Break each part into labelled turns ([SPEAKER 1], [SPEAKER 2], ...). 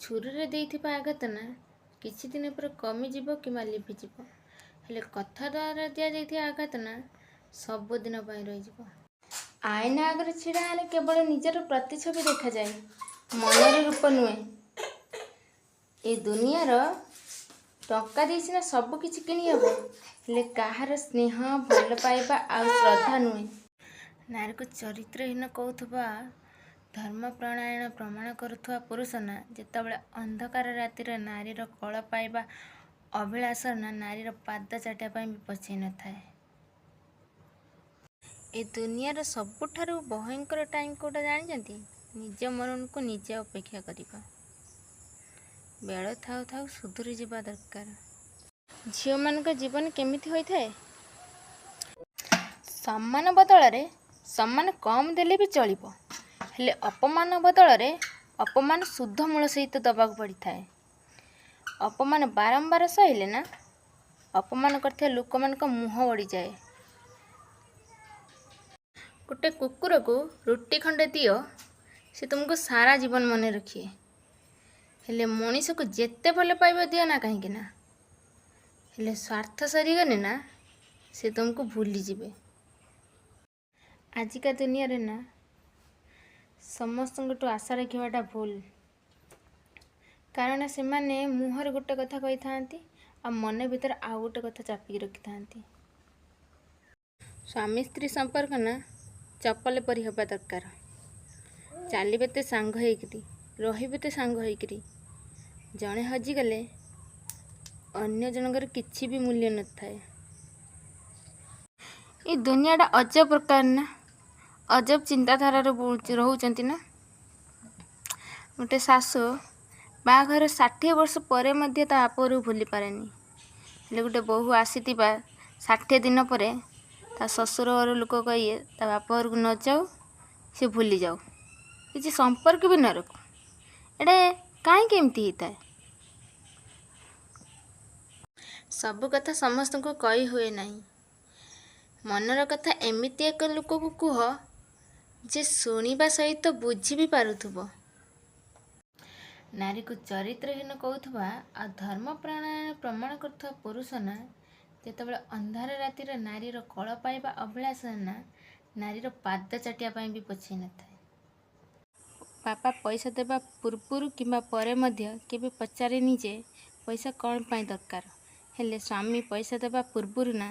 [SPEAKER 1] ଛୁରୀରେ ଦେଇଥିବା ଆଘାତ ନା କିଛି ଦିନ ପରେ କମିଯିବ କିମ୍ବା ଲିଭିଯିବ, ହେଲେ କଥା ଦ୍ୱାରା ଦିଆଯାଇଥିବା ଆଘାତ ନା ସବୁଦିନ ପାଇଁ ରହିଯିବ। ଆଇନା ଆଗରେ ଛିଡ଼ା ହେଲେ କେବଳ ନିଜର ପ୍ରତିଛବି ଦେଖାଯାଏ, ମନର ରୂପ ନୁହେଁ। ଏ ଦୁନିଆର ଟଙ୍କା ଦେଇ ସିନା ସବୁ କିଛି କିଣି ହେବ, ହେଲେ କାହାର ସ୍ନେହ, ଭଲ ପାଇବା ଆଉ ଶ୍ରଦ୍ଧା ନୁହେଁ। ନାରୀକୁ ଚରିତ୍ରହୀନ କହୁଥିବା, ଧର୍ମ ପ୍ରଣାୟଣ ପ୍ରମାଣ କରୁଥିବା ପୁରୁଷ ନା ଯେତେବେଳେ ଅନ୍ଧକାର ରାତିରେ ନାରୀର କୋଳ ପାଇବା ଅଭିଳାଷ ନା ନାରୀର ପାଦ ଚାଟିବା ପାଇଁ ବି ପଛେଇ ନଥାଏ। ଏ ଦୁନିଆର ସବୁଠାରୁ ଭୟଙ୍କର ଟାଇମ୍ କେଉଁଟା ଜାଣିଛନ୍ତି? ନିଜ ମରଣକୁ ନିଜେ ଅପେକ୍ଷା କରିବା। ବେଳ ଥାଉ ଥାଉ ସୁଧୁରି ଯିବା ଦରକାର। ଝିଅମାନଙ୍କ ଜୀବନ କେମିତି ହୋଇଥାଏ? ସମ୍ମାନ ବଦଳରେ ସମ୍ମାନ କମ୍ ଦେଲେ ବି ଚଳିବ, ହେଲେ ଅପମାନ ବଦଳରେ ଅପମାନ ଶୁଦ୍ଧ ମୂଳ ସହିତ ଦେବାକୁ ପଡ଼ିଥାଏ। ଅପମାନ ବାରମ୍ବାର ସହିଲେ ନା ଅପମାନ କରିଥିବା ଲୋକମାନଙ୍କ ମୁହଁ ବଢ଼ିଯାଏ। ଗୋଟେ କୁକୁରକୁ ରୁଟି ଖଣ୍ଡେ ଦିଅ, ସେ ତୁମକୁ ସାରା ଜୀବନ ମନେ ରଖିଏ। ହେଲେ ମଣିଷକୁ ଯେତେ ଭଲ ପାଇବା ଦିଅ ନା କାହିଁକି ନା, ହେଲେ ସ୍ୱାର୍ଥ ସରିଗଲେ ନା ସେ ତୁମକୁ ଭୁଲିଯିବେ। ଆଜିକା ଦୁନିଆରେ ନା ସମସ୍ତଙ୍କଠୁ ଆଶା ରଖିବାଟା ଭୁଲ, କାରଣ ସେମାନେ ମୁହଁରେ ଗୋଟେ କଥା କହିଥାନ୍ତି ଆଉ ମନ ଭିତରେ ଆଉ ଗୋଟେ କଥା ଚାପିକି ରଖିଥାନ୍ତି। ସ୍ୱାମୀ ସ୍ତ୍ରୀ ସମ୍ପର୍କ ନା ଚପଲ ପରି ହେବା ଦରକାର। ଚାଲିବେ ତ ସାଙ୍ଗ ହେଇକିରି, ରହିବେ ତ ସାଙ୍ଗ ହେଇକିରି। ଜଣେ ହଜିଗଲେ ଅନ୍ୟ ଜଣଙ୍କର କିଛି ବି ମୂଲ୍ୟ ନଥାଏ। ଏ ଦୁନିଆଟା ଅଜବ ପ୍ରକାର ନା, ଅଜବ ଚିନ୍ତାଧାରାରେ ରହୁଛନ୍ତି ନା। ଗୋଟେ ଶାଶୁ ବାହାଘର 60 ବର୍ଷ ପରେ ମଧ୍ୟ ତା ବାପ ଘରକୁ ଭୁଲି ପାରେନି, ହେଲେ ଗୋଟେ ବୋହୂ ଆସିଥିବା 60 ଦିନ ପରେ ତା ଶ୍ୱଶୁର ଘର ଲୋକ କହିବେ ତା ବାପ ଘରକୁ ନ ଯାଉ, ସେ ଭୁଲି ଯାଉ, କିଛି ସମ୍ପର୍କ ବି ନ ରଖୁ। ଏଇଟା କାହିଁକି ଏମିତି ହେଇଥାଏ? ସବୁ କଥା ସମସ୍ତଙ୍କୁ କହି ହୁଏ ନାହିଁ। ମନର କଥା ଏମିତି ଏକ ଲୋକକୁ କୁହ ଯେ ଶୁଣିବା ସହିତ ବୁଝି ବି ପାରୁଥିବ। ନାରୀକୁ ଚରିତ୍ରହୀନ କହୁଥିବା ଆଉ ଧର୍ମ ପ୍ରମାଣ କରୁଥିବା ପୁରୁଷ ନା ଯେତେବେଳେ ଅନ୍ଧାର ରାତିରେ ନାରୀର କୋଳ ପାଇବା ଅଭିଳାଷ ନା ନାରୀର ପାଦ ଚାଟିବା ପାଇଁ ବି ପଛେଇ ନଥାଏ। ବାପା ପଇସା ଦେବା ପୂର୍ବରୁ କିମ୍ବା ପରେ ମଧ୍ୟ କେବେ ପଚାରେନି ଯେ ପଇସା କ'ଣ ପାଇଁ ଦରକାର, ହେଲେ ସ୍ୱାମୀ ପଇସା ଦେବା ପୂର୍ବରୁ ନା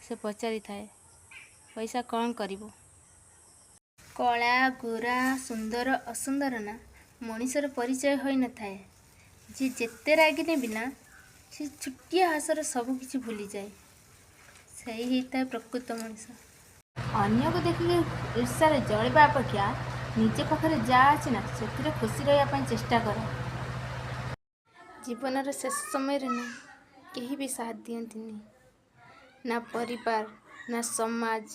[SPEAKER 1] ସେ ପଚାରିଥାଏ, ପଇସା କ'ଣ କରିବୁ? କଳା ଗୋରା, ସୁନ୍ଦର ଅସୁନ୍ଦର ନା ମଣିଷର ପରିଚୟ ହୋଇନଥାଏ। ଯିଏ ଯେତେ ରାଗିଲେ ବି ନା ସେ ଛୋଟିଆ ହସରେ ସବୁ କିଛି ଭୁଲିଯାଏ, ସେଇ ହେଇଥାଏ ପ୍ରକୃତ ମଣିଷ। ଅନ୍ୟକୁ ଦେଖିକି ଈର୍ଷାରେ ଜଳିବା ଅପେକ୍ଷା ନିଜ ପାଖରେ ଯାହା ଅଛି ନା ସେଥିରେ ଖୁସି ରହିବା ପାଇଁ ଚେଷ୍ଟା କର। ଜୀବନର ଶେଷ ସମୟରେ ନା କେହି ବି ସାଥ ଦିଅନ୍ତିନି, ନା ପରିବାର ନା ସମାଜ,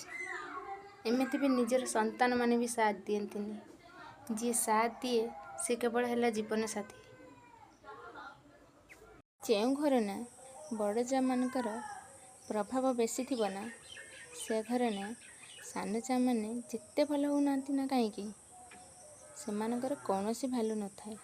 [SPEAKER 1] ଏମିତି ବି ନିଜର ସନ୍ତାନମାନେ ବି ସାଥ ଦିଅନ୍ତିନି। ଯିଏ ସାଥ ଦିଏ ସେ କେବଳ ହେଲା ଜୀବନସାଥୀ। ଯେଉଁ ଘରେ ନା ବଡ଼ ଯାଆମାନଙ୍କର ପ୍ରଭାବ ବେଶୀ ଥିବ ନା, ସେ ଘରେ ନା ସାନ ଯାଆମାନେ ଯେତେ ଭଲ ହେଉନାହାନ୍ତି ନା କାହିଁକି, ସେମାନଙ୍କର କୌଣସି ଭ୍ୟାଲୁ ନଥାଏ।